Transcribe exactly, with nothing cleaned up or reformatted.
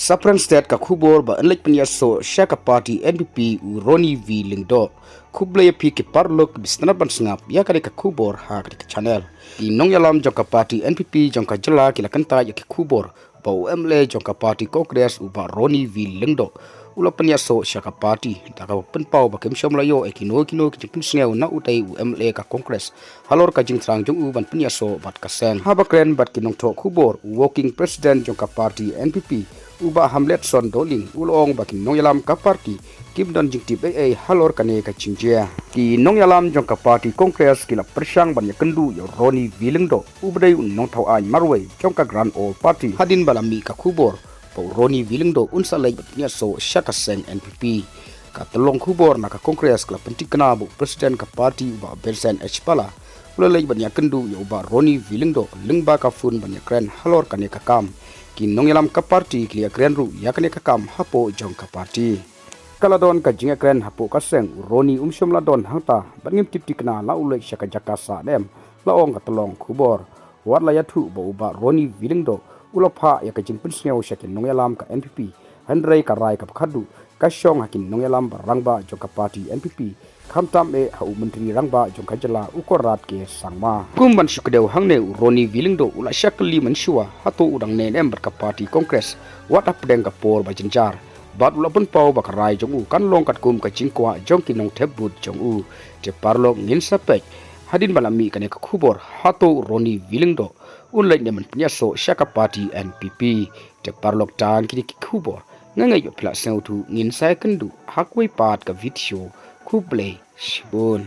Sa pren stet ka khubor ba yn leit pynïasoh sha ka party N P P u Ronnie V Lyngdoh. Khublei ïa phi ki paralok ba sngewtynnad ban sngap ïa kane ka khubor ha kane ka channel. Ki nongïalam jong ka party N P P jong ka jylla ki la kyntait ïa ki khubor ba u M L A jong ka party Congress u Bah Ronnie V Lyngdoh u la pynïasoh sha ka party da kaba pynpaw ba kim shym la ïoh ïa kino kino ki jingpynsngew na utei u M L A ka Congress halor ka jingthrang jong u ban pynïasoh bad ka seng. Haba kren bad ki nongthoh khubor, u working president jong ka party N P P u Bah Hamletson Dohling u la ong ba ki nongïalam ka party kim don jingtip ei ei halor kane ka jingjia. Ki nongïalam jong ka party Congress ki la pyrshang ban ïakynduh ïa u Ronnie V Lyngdoh uba dei u nongthaw aiñ marwei jong ka Grand Old Party hadien ba la mih ka khubor ba u Ronnie V Lyngdoh un sa leit ban pynïasoh sha ka seng N P P. Ka tyllong khubor na ka Congress ka la pynthikna ba u president ka party u Bah Vincent H Pala u la leit ban ïakynduh ïa u Bah Ronnie V Lyngdoh lyngba ka phone ban ïakren halor kane ka kam. Ki nongïalam ka party ki la ïakren ruh ïa kane ka kam hapoh jong ka party. Ka la don ka jingïakren hapoh ka seng, u Ronnie um shym la don hangta bad ngim tip thikna la u leit sha ka jaka sah ne em, la ong ka tyllong khubor. Wat la ïathuh ba u Bah Ronnie V Lyngdoh u la phah ïa ka jingpynsngew sha ki nongïalam ka N P P, hynrei ka rai kaba khadduh ka shong ha ki nongïalam ba rangbah jong ka party N P P, khamtam eh ha u Myntri Rangbah jong ka jylla u Conrad K Sangma. Kum ban shu kdew hangne, u Ronnie V Lyngdoh u la shah kylli mynshuwa hato u dang neh ne em bad ka party Congress wat hapdeng ka por ba jynjar, bad u la pynpaw ba ka rai jong u kan long katkum ka jingkwah jong ki nongthep vote jong u. Te paralok, ngin sa peit hadien ba la mih kane ka khubor hato u Ronnie V Lyngdoh un leit ne em ban pynïasoh sha ka party N P P. Te paralok, tang kine ki khubor, nga ngeit ba phi la sngewthuh. Ngin sa ïakynduh ha kawei pat ka video. Khublei shibun.